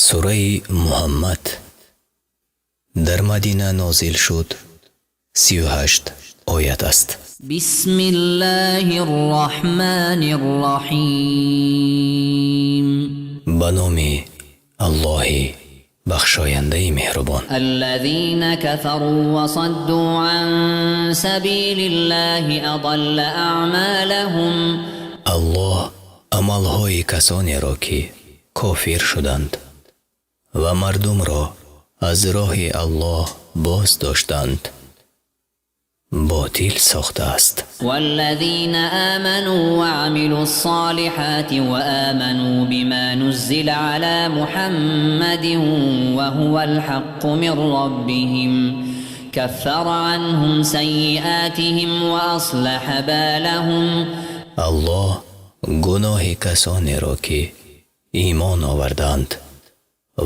Сураи Муҳаммад дар Мадина нозил шуд, 38 оят аст. بسم الله الرحمن الرحيم. Ба номи Аллоҳи бахшояндаи меҳрубон. الذين كفروا وصدوا عن سبيل الله أضل أعمالهم. Аллоҳ амалҳои касонеро, ки кофир шуданд ва мардумро аз роҳи Аллоҳ боз доштанд, ботил сохтааст. والذين آمنوا وعملوا الصالحات وآمنوا بما نزل على محمد وهو الحق من ربهم كفر عنهم سيئاتهم وأصلح بالهم. Аллоҳ гуноҳи касонеро, ки имон оварданд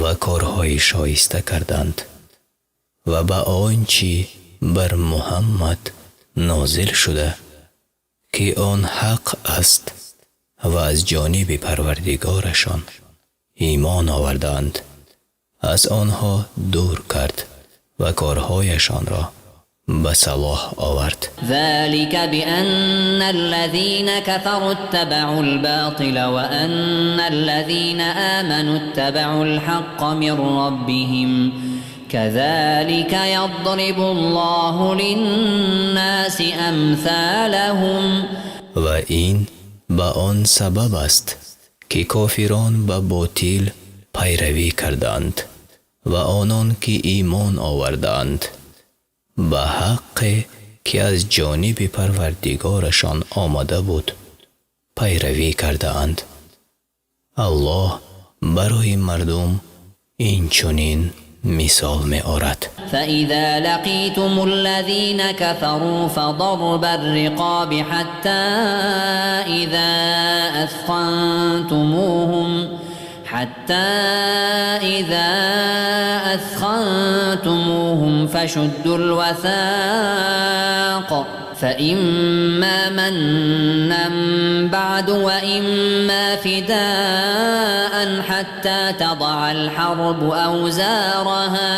ва корҳои шоиста карданд ва ба он чӣ бар Муҳаммад нозил шуда, ки он ҳақ аст ва аз ҷониби Парвардигорашон имон овардаанд, аз онҳо дур кард ва корҳояшонро ба салоҳ овард. ذلك بأن الذين كفروا اتبعوا الباطل وأن الذين آمنوا اتبعوا الحق من ربهم كذلك يضرب الله للناس أمثالهم. Ва ин ба он сабаб аст, ки кофирон ба ботил пайравӣ карданд ва онон ки имон овардаанд, ба ҳаққе, ки аз ҷониби Парвардигорашон омада буд, пайравӣ кардаанд. Аллоҳ барои мардум инчунин мисол меорад. فإذا لقيتم الذين كفروا فضرب الرقاب حتى إذا أثخنتموهم فشدوا الوثاق، فإما منا بعد وإما فداء حتى تضع الحرب أوزارها.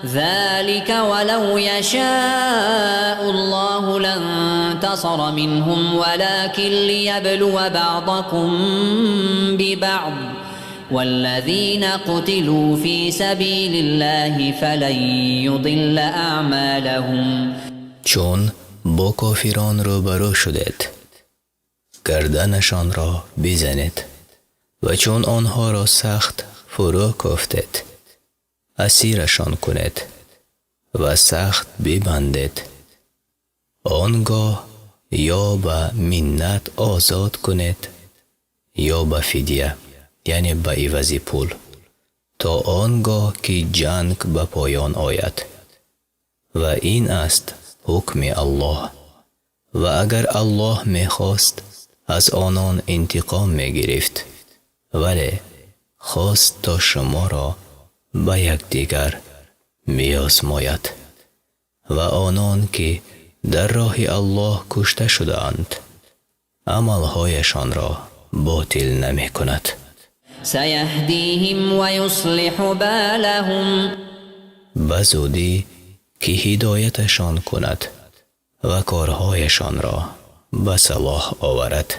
ذلك ولو يشاء الله لانتصر منهم، ولكن ليبلو بعضكم ببعض. والذين قتلوا في سبيل الله فلن يضل أعمالهم. Чун бо кофирон рӯбарӯ шудед, гарданашонро бизанед ва чун онҳоро сахт фурӯ кофтед, асирашон кунед ва сахт бибандед. Он гоҳ ё ба миннат озод кунед, ё ба фидя, яъне ба ивази пул, то он гоҳ ки ҷанг ба поён ояд. Ва ин аст ҳукми Аллоҳ. Ва агар Аллоҳ мехост, аз онон интиқом мегирифт, вале хост, то шуморо ба якдигар биозмояд. Ва онон ки дар роҳи Аллоҳ кушта шудаанд, амалҳояшонро ботил намекунад. سيهديهم ويصلح بالهم. Ба зудӣ ки ҳидояташон кунад ва корҳояшонро ба салоҳ оварад.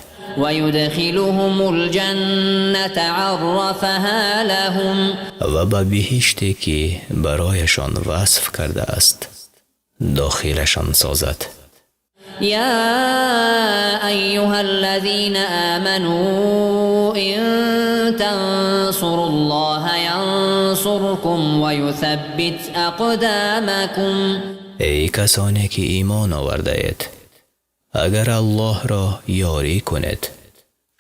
ويدخلهم الجنة عرفها لهم. Ва ба биҳиште, ки барояшон васф кардааст, дохилашон созад. يا أيها الذين آمنوا إن تنصروا الله ينصركم ويثبت أقدامكم. Эй касоне ки имон овардаед, агар Аллоҳро ёрӣ кунед,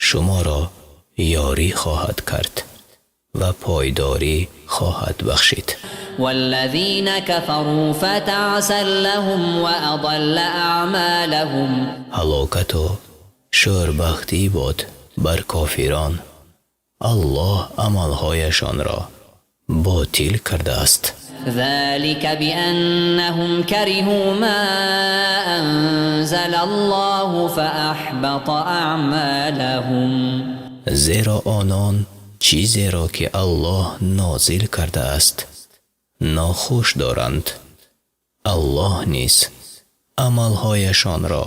шуморо ёрӣ хоҳад кард ва пойдорӣ хоҳад бахшид. والذين كفروا فتعسا لهم وأضل أعمالهم. Ҳалокату шӯрбахтӣ бод бар кофирон. Аллоҳ амалҳояшонро ботил кардааст. ذلك بأنهم كرهوا ما أنزل الله فأحبط أعمالهم. Зеро онон Чизеро, ки Аллоҳ нозил кардааст, нохуш доранд. Аллоҳ низ амалҳояшонро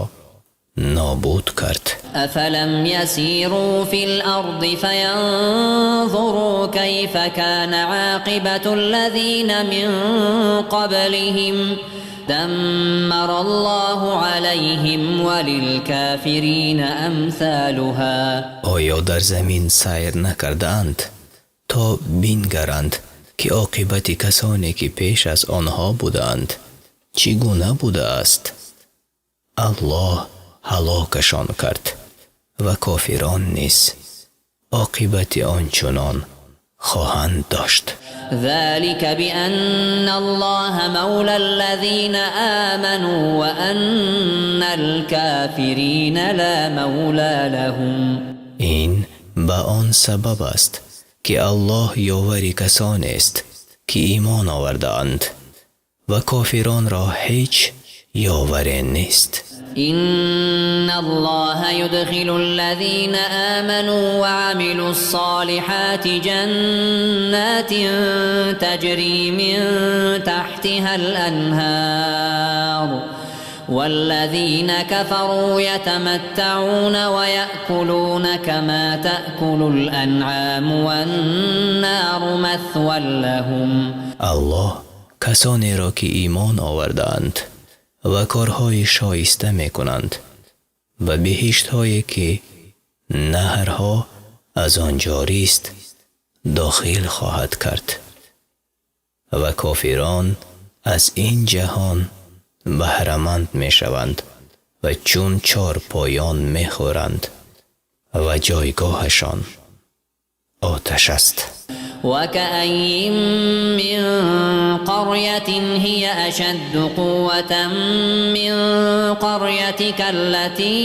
нобуд кард. أفلم يسيروا في الأرض فينظروا كيف كان عاقبة الذين من قبلهم دمر الله عليهم وللكافرين أمثالها. Оё дар замин сайр накардаанд, то бингаранд, ки оқибати касоне, ки пеш аз онҳо буданд, чӣ гуна будааст? Аллоҳ ҳалокашон кард ва кофирон низ оқибати ончунон хоҳанд дошт. ذلك بأن الله مولى الذين آمنوا وأن الكافرين لا مولى لهم. Ин ба он сабаб аст, ки Аллоҳ ёвари касонест, ки имон овардаанд, ва кофиронро ҳеҷ ёваре нест. إن الله يدخل الذين آمنوا وعملوا الصالحات جنات تجري من تحتها الأنهار والذين كفروا يتمتعون ويأكلون كما تأكل الأنعام والنار مثوى لهم. Аллоҳ касонеро, ки имон овардаанд ва корҳои шоиста мекунанд, ба биҳиштҳое, ки наҳрҳо аз он ҷорист, дохил хоҳад кард ва кофирон аз ин ҷаҳон баҳраманд мешаванд ва чун чорпоён мехӯранд ва ҷойгоҳашон оташ аст. وكأي من قرية هي أشد قوة من قريتك التي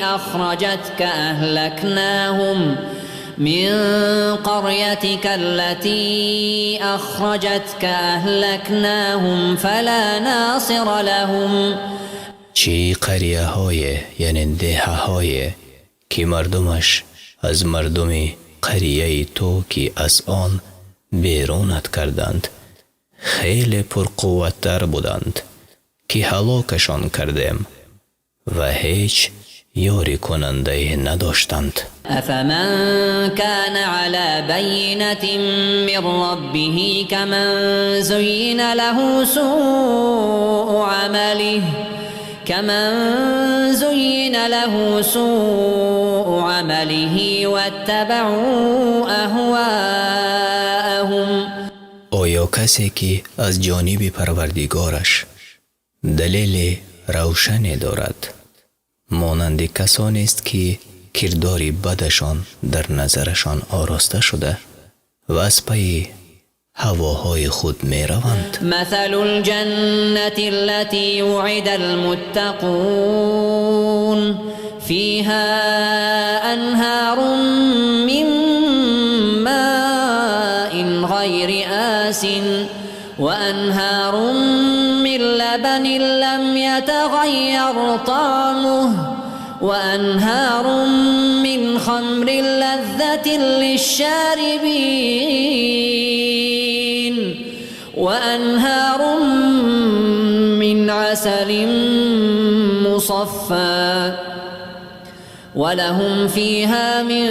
أخرجتك أهلكناهم من قريتك التي أخرجتك أهلكناهم فلا ناصر لهم. Чӣ қарияҳое, яъне деҳаҳое, ки мардумаш аз мардуми қарияи ту, ки аз он берунат карданд, хеле пурқувваттар буданд, ки ҳалокашон кардем ва ҳеҷ ёрикунандае надоштанд. أفمن كان على بينة من ربه كمن زين له سوء عمله كمن زين له سوء عمله واتبعوا أهواءهم. Оё касе, ки аз ҷониби Парвардигораш далели равшане дорад, монанди касонест, ки кирдори бадашон дар назарашон ороста шуда ва аз пайи ҳавоҳои худ мераванд? مثل الجنة التي وعد المتقون فيها أنهار من ماء غير آسن وأنهار من لبن لم يتغير طعمه وأنهار من خمر لذة للشاربين وأنهار من عسل مصفى ولهم فيها من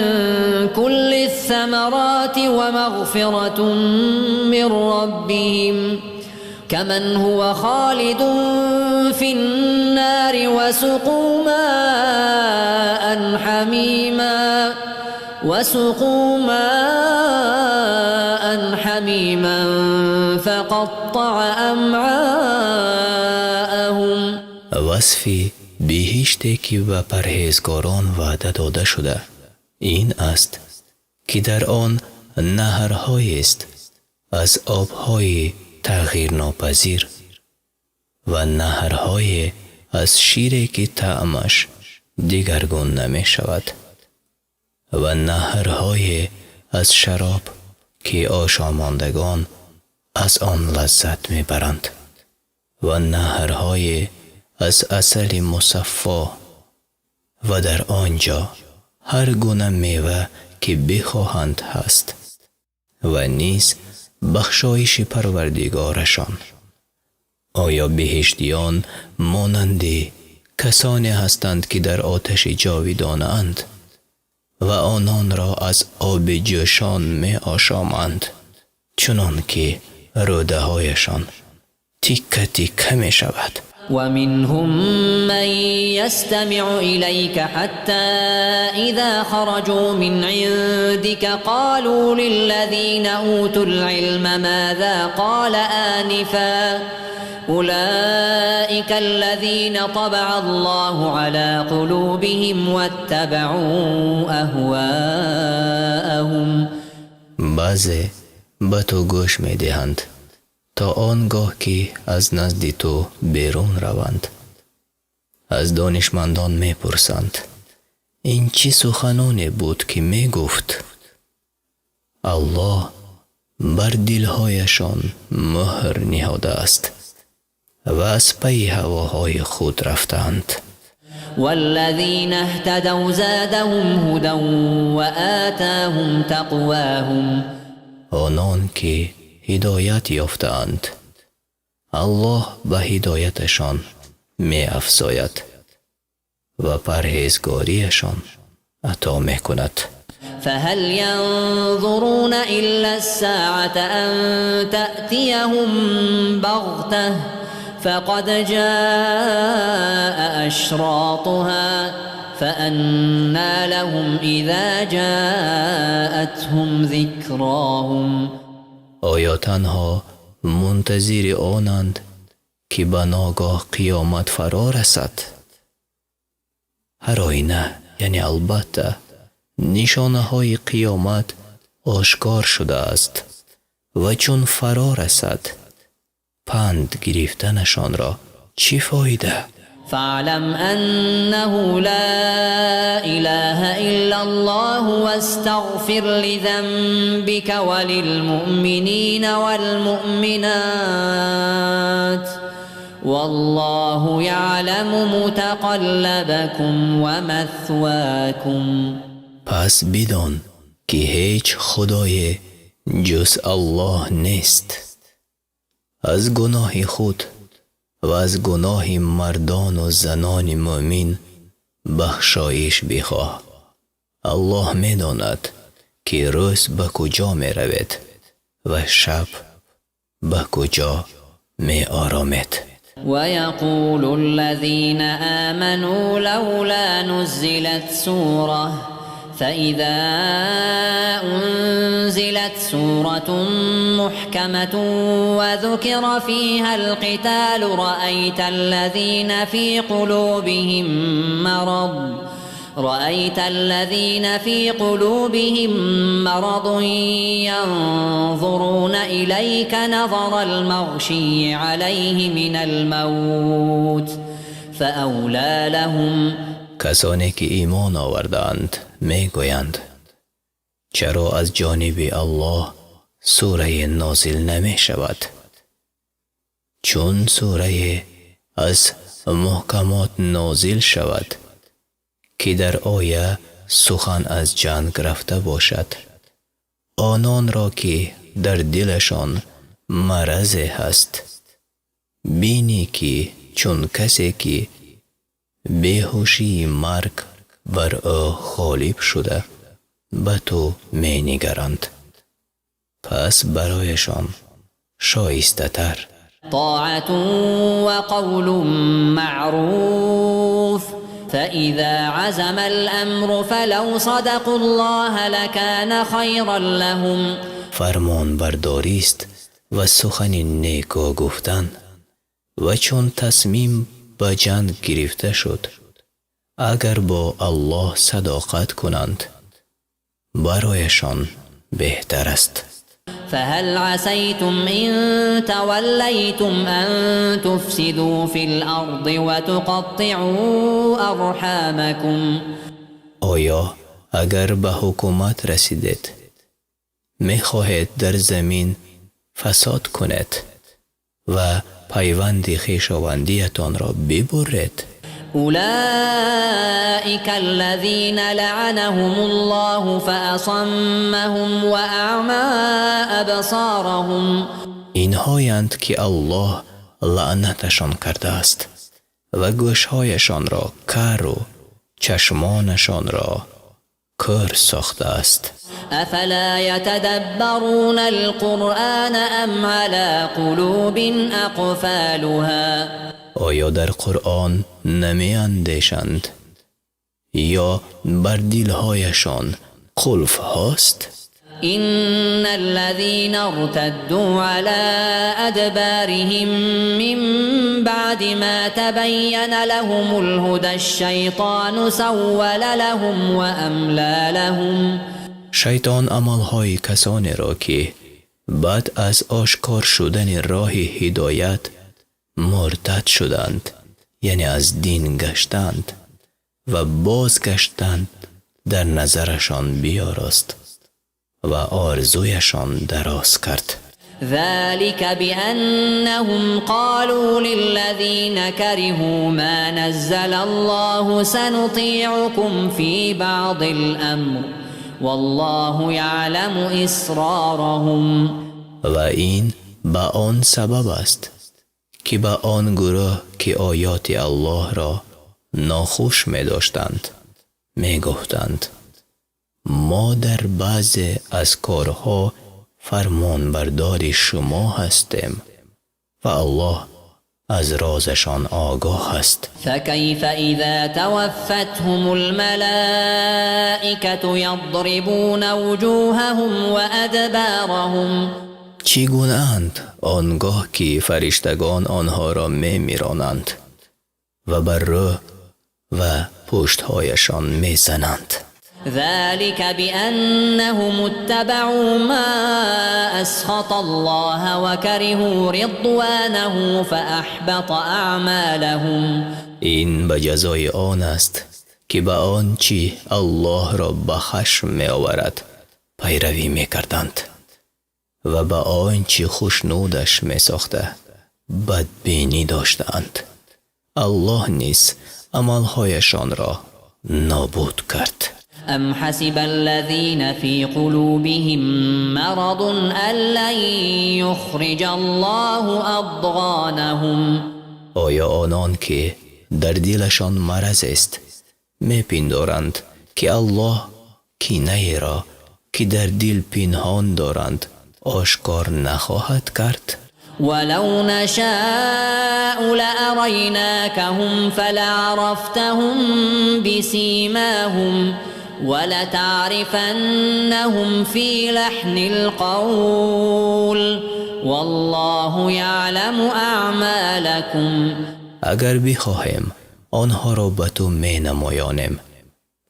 كل الثمرات ومغفرة من ربهم كمن هو خالد في النار وسقوا ماء حميما وسقوا ماء حميما فقطع أمعاءهم. Васфи биҳиште, ки ба парҳезгорон ваъда дода шуда, ин аст, ки дар он наҳрҳоест аз обҳои тағйирнопазир ва наҳрҳое аз шире, ки таъмаш дигаргун намешавад, ва наҳрҳое аз шароб, ки ошомондагон аз он лаззат мебаранд, ва наҳрҳое аз асали мусаффо, ва дар он ҷо ҳар гуна мева, ки бихоҳанд ҳаст ва низ бахшоиши Парвардигорашон. Оё биҳиштиён монанди касоне ҳастанд, ки дар оташи ҷовидонаанд ва ононро аз оби ҷӯшон меошоманд, чунон ки рӯдаҳояшон тикка тикка мешавад. ومنهم من يستمع إليك حتى إذا خرجوا من عندك قالوا للذين أوتوا العلم ماذا قال آنفا أولئك الذين طبع الله على قلوبهم واتبعوا أهواءهم. Баъзе ба ту гӯш медиҳанд то он гоҳ, ки аз назди ту берун раванд, аз донишмандон мепурсанд: ин чӣ суханоне буд, ки мегуфт? Аллоҳ бар дилҳояшон муҳр ниҳодааст ва аз пайи ҳавоҳои худ рафтаанд. والذين اهتدوا زادهم هدى وآتاهم تقواهم. Онон ки ҳидоят ёфтаанд, Аллоҳ ба ҳидояташон меафзояд ва парҳезгориашон ато мекунад. فهل ينظرون إلا الساعة أن تأتيهم بغتة فقد جاء أشراطها فأنى لهم إذا جاءتهم ذكراهم. Оё танҳо мунтазири онанд, ки ба ногоҳ қиёмат фаро расад? Ҳар оина, яъне албатта, нишонаҳои қиёмат ошкор шудааст ва чун фаро расад, панд гирифтанашонро чӣ фоида? فاعلم أنه لا إله إلا الله واستغفر لذنبك وللمؤمنين والمؤمنات والله يعلم متقلبكم ومثواكم. Пас бидон, ки ҳеҷ худое ҷуз Аллоҳ нест. Аз гуноҳи худ ва аз гуноҳи мардону занони мӯъмин бахшоиш бихоҳ. Аллоҳ медонад, ки рӯз ба куҷо меравед ва шаб ба куҷо меоромед. ويقول الذين آمنوا لولا نزلت سورة فإذا أنزلت سورة محكمة وذكر فيها القتال رأيت الذين في قلوبهم مرض ينظرون إليك نظر المغشي عليه من الموت فأولى لهم. Касоне ки имон овардаанд, мегӯянд: чаро аз ҷониби Аллоҳ сурае нозил намешавад? Чун сурае аз муҳкамот нозил шавад, ки дар оя сухан аз ҷанг рафта бошад, ононро, ки дар дилашон маразе ҳаст, бинӣ, ки чун касе, ки беҳушии марг бар ӯ ғолиб шуда, ба ту менигаранд. Пас барояшон шоистатар طاعة وقول معروف فإذا عزم الأمر فلو صدقوا الله لكان خيرا لهم. Фармонбардорист ва сухани неко гуфтан. Ва чун тасмим ба ҷанг гирифта шуд, агар бо Аллоҳ садоқат кунанд, барояшон беҳтар аст. فهل عسيتم إن توليتم أن تفسدوا في الأرض وتقطعوا أرحامكم؟ Оё агар ба ҳукумат расидед, мехоҳед дар замин фасод кунед ва пайванди хешовандиятонро бибуред? أولئك الذين لعنهم الله فأصمهم وأعمى أبصارهم. Инҳоянд ки Аллоҳ лаънаташон кардааст ва гӯшҳояшонро кару чашмонашонро кӯр сохтааст. أفلا يتدبرون القرآن أم على قلوب أقفالها. Оё дар Қуръон намеандешанд ё бар дилҳояшон қулфҳост? إن الذين ارتدوا على أدبارهم من بعد ما تبين لهم الهدى الشيطان سول لهم وأملى لهم. Шайтон амалҳои касонеро ки баъд аз ошкор шудани роҳи ҳидоят муртад шуданд, яъне аз дин гаштанд ва бозгаштанд, дар назарашон биёрост ва орзуяшон дароз кард. ذلك بأنهم قالوا للذين كرهوا ما نزل الله سنطيعكم في بعض الأمر والله يعلم إسرارهم. Ва ин ба он сабаб аст ки ба он гурӯҳ ки оёти Аллоҳро нохуш медоштанд, мегуфтанд: мо дар баъзе аз корҳо фармонбардори шумо ҳастем, ва Аллоҳ аз розашон огоҳ аст. فكيف إذا توفتهم الملائكة يضربون وجوههم وأدبارهم. Чӣ гунаанд он гоҳ ки фариштагон онҳоро мемиронанд ва бар рӯ ва пуштҳояшон мезананд? ذلك بأنهم اتبعوا ما أسخط الله وكرهوا رضوانه فأحبط أعمالهم. Ин ба ҷазои он аст ки ба он чӣ Аллоҳро ба хашм меоварад пайравӣ мекарданд ва ба он чӣ хушнудаш месохта бадбинӣ доштаанд. Аллоҳ низ амалҳояшонро нобуд кард. أم حسب الذين في قلوبهم مرض أن لن يخرج الله أضغانهم. Оё онон ки дар дилашон мараз аст мепиндоранд ки Аллоҳ кинаеро ки дар дил пинҳон доранд ошкор нахоҳад кард? ولو نشاء لأريناكهم فلعرفتهم بسيماهم ولتعرفنهم في لحن القول والله يعلم أعمالكم. Агар бихоҳем, онҳоро ба ту менамоёнем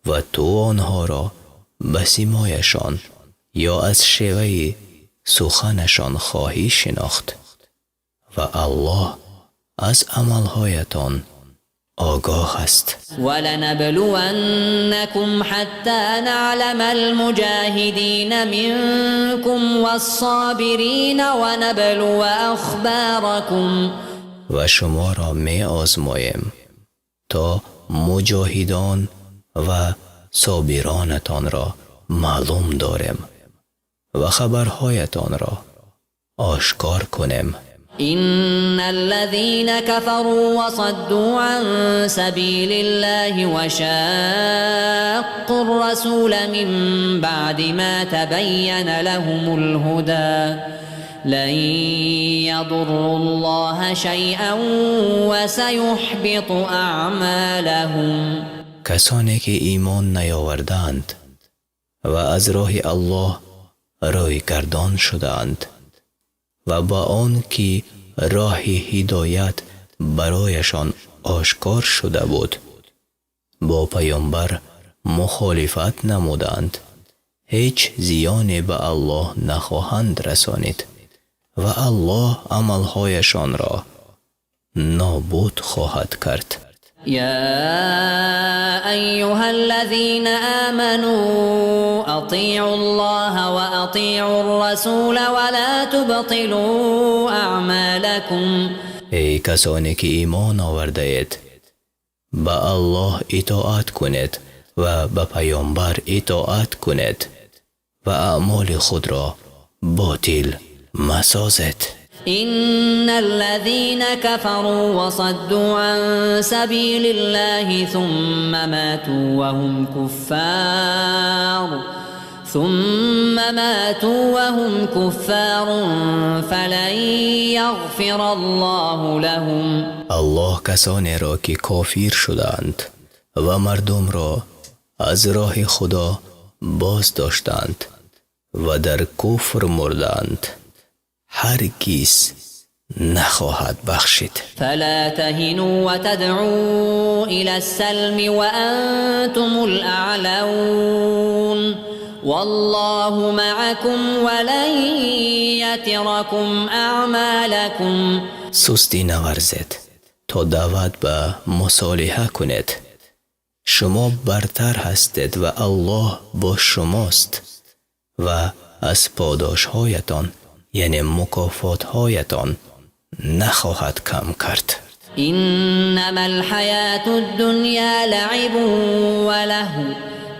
ва ту онҳоро ба симояшон ё аз шеваи суханашон хоҳӣ шинохт ва Аллоҳ аз амалҳоятон огоҳ аст. ولنبلونكم حتى نعلم المجاهدين منكم والصابرين ونبلو أخباركم. Ва шуморо меозмоем то муҷоҳидон ва собиронатонро маълум дорем ва хабарҳоятонро ошкор кунем. إن الذين كفروا وصدوا عن سبيل الله وشاقوا الرسول من بعد ما تبين لهم الهدى لن يضروا الله شيئا وسيحبط أعمالهم. Касоне ки имон наёвардаанд ва аз роҳи Аллоҳ рӯйгардон шудаанд ва ба он ки роҳи ҳидоят барояшон ошкор шуда буд бо паёмбар мухолифат намуданд, ҳеҷ зиёне ба Аллоҳ нахоҳанд расонид ва Аллоҳ амалҳояшонро нобуд хоҳад кард. يا أيها الذين آمنوا أطيعوا الله وأطيعوا الرسول ولا تبطلوا أعمالكم. Эй касоне ки имон овардаед, Ба Аллоҳ итоат кунед ва ба паёмбар итоат кунед ва аъмоли худро ботил масозед. إن الذين كفروا وصدوا عن سبيل الله ثم ماتوا وهم كفار فلن يغفر الله لهم. Аллоҳ касонеро ки кофир шудаанд ва мардумро аз роҳи Худо боз доштанд ва дар куфр мурдаанд, ҳаргиз нахоҳад бахшид. فلا تهنوا وتدعوا إلى السلم وأنتم الأعلون والله معكم ولن يتركم أعمالكم. Сустӣ наварзед то даъват ба мусолиҳа кунед. Шумо бартар ҳастед ва Аллоҳ бо шумост ва аз подошҳоятон, яъне мукофотҳоятон, нахоҳад кам кард. إنما الحياة الدنيا لعب ولهو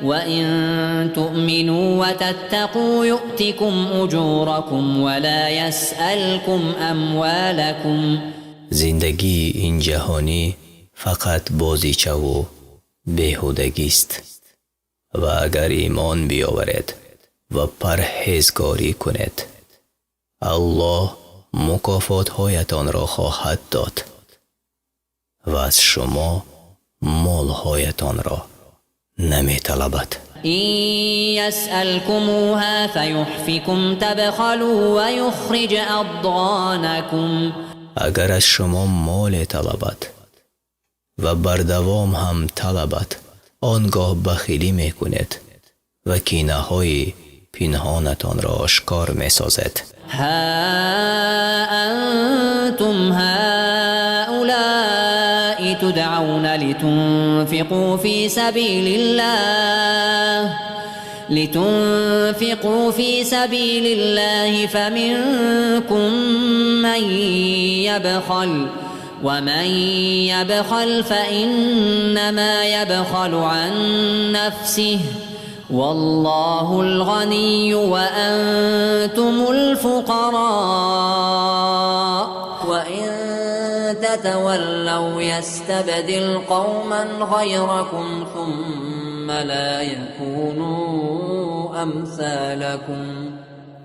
وإن تؤمنوا وتتقوا يؤتكم أجوركم ولا يسألكم أموالكم. Зиндагии ин ҷаҳонӣ фақат бозичаву беҳудагист ва агар имон биёваред ва парҳезгорӣ кунед, Аллоҳ мукофотҳоятонро хоҳад дод ва аз шумо молҳоятонро наметалабад. إن يسألكموها فيحفكم تبخلوا ويخرج أضغانكم. Агар аз шумо моле талабад ва бардавом ҳам талабад, он гоҳ бахилӣ мекунед ва кинаҳои пинҳонатонро ошкор месозед. ها أنتم هؤلاء تدعون لتنفقوا في سبيل الله فمنكم من يبخل ومن يبخل فإنما يبخل عن نفسه والله الغني وأنتم الفقراء. وإن تتولوا يستبدل قوما غيركم ثم لا يكونوا أمثالكم.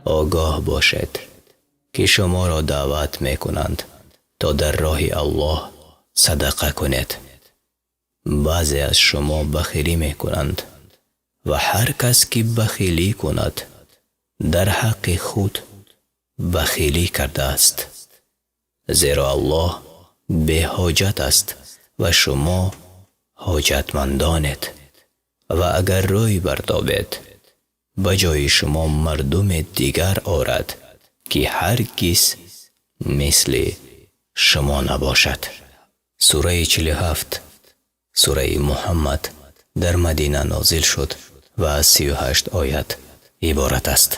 Огоҳ бошед, ки шуморо даъват мекунанд то дар роҳи Аллоҳ садақа кунед. Баъзе аз шумо бахилӣ мекунанд ва ҳар кас ки бахилӣ кунад, дар ҳаққи худ бахилӣ кардааст, зеро Аллоҳ беҳоҷат аст ва шумо ҳоҷатмандонед. Ва агар рӯй бартобед, ба ҷои шумо мардуме дигар орад, ки ҳаргиз мисли шумо набошад. Сураи 47, сураи Муҳаммад, дар Мадина нозил шуд ва аз 38 оят иборат аст.